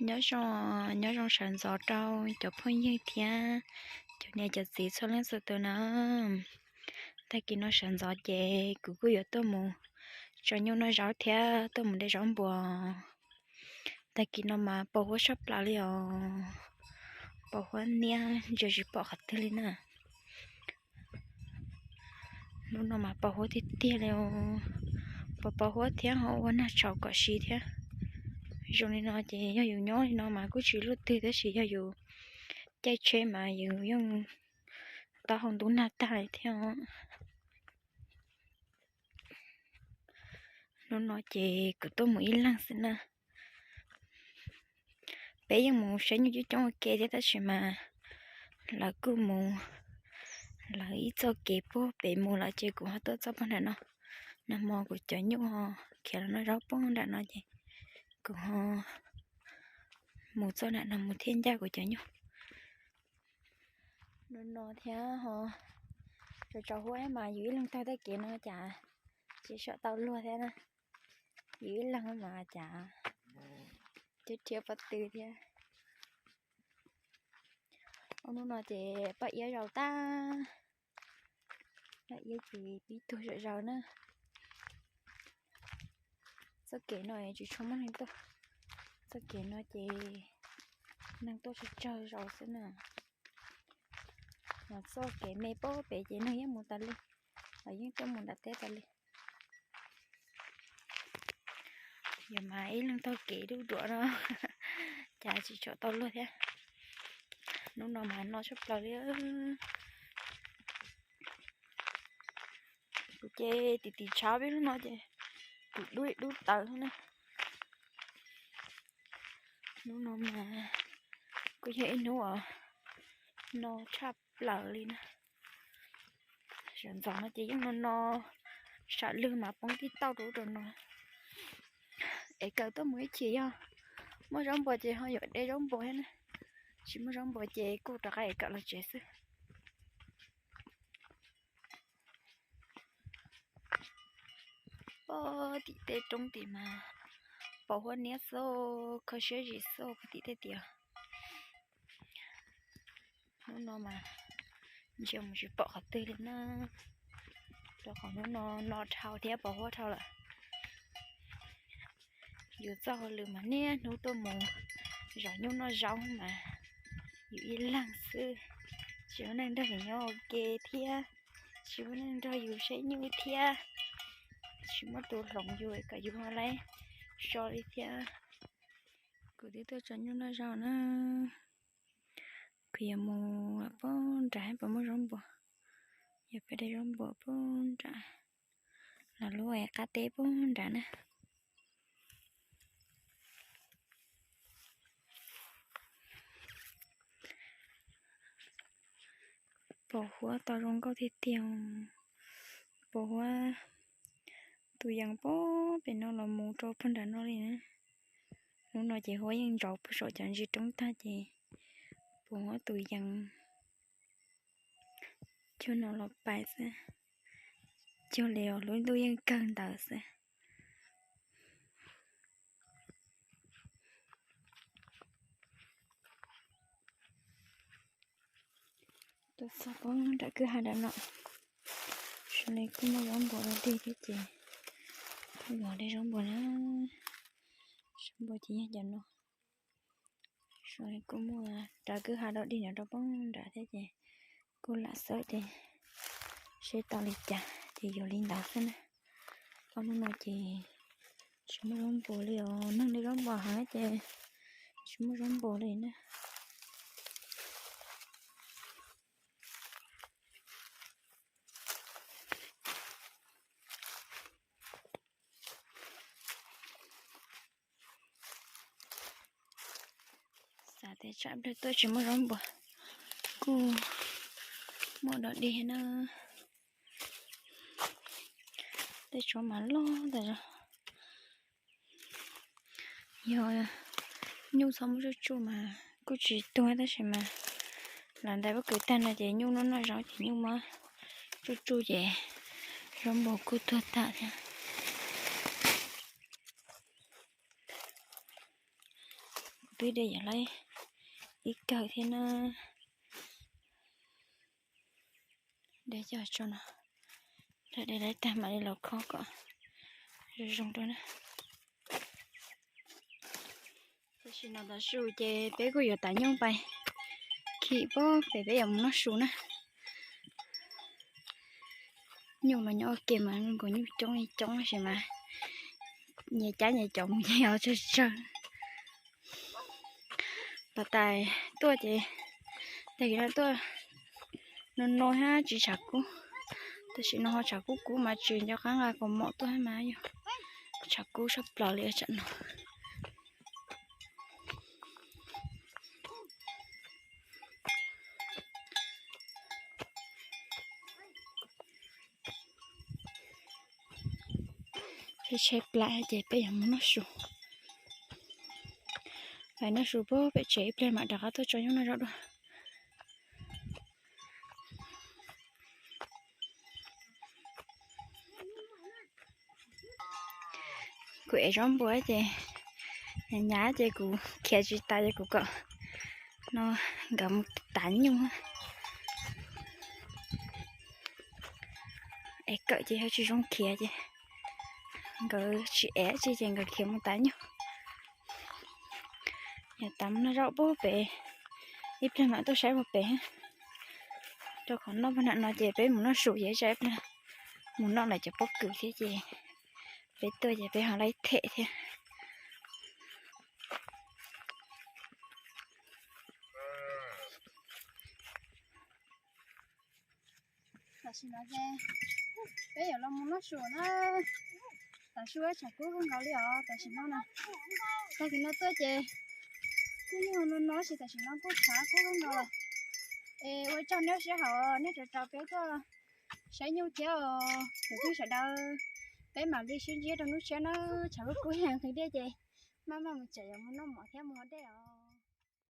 Nyob zoo, nyob zoo sawv ntxov rau cov phooj ywg thiab cov niam cov txiv txhua leej txhua tus na. Tag kis no sawv ntxov ces kuv kuj yuav tuaj mus tso nyuj noj zaub thiab tuaj mus de zaub npua. Tag kis no mas pos huab tshaj plaws li os, pos huab niab ntsia tsis pom qhov twg li na. Hnub no mas pos huab tiag tiag li, pos pos huab thiab ho ua nag tshauv kom siv thiab. Zoo li no ces yog yus nyob li no mas kuj tsis luaj twg tab sis yog yus caij tsheb mas yus yeej taub hau ntub nag tag li thiab. Hnub no ces kuv tuaj mus ib leeg xwb na. Peb yeej mus saib nyuj coob coob ua ke thiab tab sis mas lawv kuj mus lawv ib txoj kev puag pem mus lawm ces kuv ho tuaj txoj puag nram no. Nag hmo kuv cov nyuj ho khiav los noj zaub puag nram no ces kuv ho mus txoj nram no mus thiaj ncaj kuv cov nyuj. Hnub no thiab ho tsaus tsaus huab mas yus ib leeg taug tej kev no cas tsis tshua tau luag thiab na. Yus ib leeg mas cas thiab rhiab pob tw thiab. Hnub no ces poj iab zaus tag, poj iab ces pib tuag zom zaws na. Txoj kev no tsis tshua muaj neeg tuaj, txoj kev no ces neeg tuaj tsawg tsawg zaus xwb na. Txoj kev me puag pem ces neeg yeej mus tas li, los yeej tuaj mus nram teb tas li. Yog mas ib leeg taug kev dub duav no cas tsis tshua tau luag thiab. Hnub no mas no tshaj plaws li. Kuv ces tim tim tshav peb hnub no ces kuv dub dub tawv na. Hnub no mas kuj yog ib hnub uas no tshaj plaws li na. Sawv ntxov no ces yeej no no, sam lwg mas poob tib tauj rau ub rau no. Es kawm tuaj mus ib chim yog muaj zaub npua ces ho yuav de zaub npua thiab na, tsis muaj zaub npua ces kuj rov qab es kawm los tsev xwb. Pog tim tej roob tim mas pos huab niab xwb, kho siab zim xwb pog tim tej tias. Hnub no mas ntsia mus tsis pom qhov twg li na, rau qhov hnub no no dhau thiab pos huab dhau lawm. Yus txoj hauj lwm mas niaj hnub tuaj mus zov nyuj noj zaub mas yus ib leeg xwb, tsis muaj neeg nrog yus nyob ua ke thiab, tsis muaj neeg nrog yus saib nyuj thiab, tsis muaj tus hloov yus kom yus ho laib so li thiab. Kuv twb tuaj tso nyuj noj zaub na, kuv yuav mus pog nram puas muaj zaub npua, yog peb de zaub npua pog nram los lub qab teb pog nram na. Pos huab tau zoo nkauj tiag tiag. Pos huab tus yees pog pem no los mus rau pog nram no li na. Hnub no ces huab yeej ntsos puag saum cov ntsis roob tag ces pos huab tus yees cuag no los pais xwb, cuag li os lub ntuj yeej kawg ntawd xwb. Tuaj txog pog nram kwj ha nram no, sawv li kuj muaj zaub npua dog dig thiab ces kuj los de zaub npua na. Zaub npua ces yog cov no, sawv li kuj muaj rov kwj ha dog dig nram rau pog nram thiab ces kuj lam xawb ces seb tau li cas ces yuav li ntawd xwb na. Ob hnub no ces tsis muaj zaub npua li os, neeg de zaub npua heev ces tsis muaj zaub npua li na. Xav tias tsam pliag tuaj tsis muaj zaub npua, kuj muaj dog dig na. Tej tshuab mas loj tas zog. Yog nyuj txhob muab tsuj tsuj mas kuj tsis tuag tab sis mas los ntais pob kws tag no ces nyuj noj noj zaub ces nyuj muab tsuj tsuj ces zaub npua kuj tuag tag thiab. Peb de yuav lawv ib kawm thiab na. De coj tso no, de lawv tag mam li los khob kom zoo zoo rau na. Tam sim no tav su ces peb kuj yuav tav nyuj pais khi pab pem peb yuav mus noj su na. Nyuj los nyob ua ke mas zoo nkaus nyuj coob li coob tab sis mas nyias cab nyias cov mus yeej os tsawg tsawg. Los tais tuaj ces tag kis no tuaj no no thiab tsis tshav kub. Tam sim no ho tshav kub kub mas tsis nco qab nqa kaus mom tuaj mas yog tshav kub sab plaws li tsam no. Peb tshaib plab ces peb yuav mus noj su. Pais noj su pem tsev ib pliag mam rov qab tuaj tso nyuj noj zaub dua. Kuv ev zaub npua ces nyav ces kuv khiav tsis tas ces kuv kom no nkawd mus tav nyuj. Ev kawm ces yog tsis zoo khiav ces nkawd tsis ev tsi ces nkawd khiav mus tav nyuj. Yog tav mus noj zaub pem pem, ib pliag mam tuaj saib puag pem. Rau qhov noj puag nram no ces peb mus noj su ces ib tsam ib pliag mus noj lawv cov pob kws thiab ces peb tuaj ces peb ho laib them thiab. Tam sim no ces peb yuav los mus noj su na. Tav su tshav kub kawg nkaus li os tam sim no na. Tag kis no tuaj ces kuj yeej no no sis tam sim no kuj tshav kub kawg nkaus lawm. Es ua tsaug nej sij hawm nej rau rau peb tuaj saib nyuj thiab os cov phooj ywg sawv daws. Peb mam li sib ntsib rau hnub tshiab na. Tshav kub kub heev qhwv diaj ces maj maj mus tsev yuav mus noj mov thiab mus haus dej os.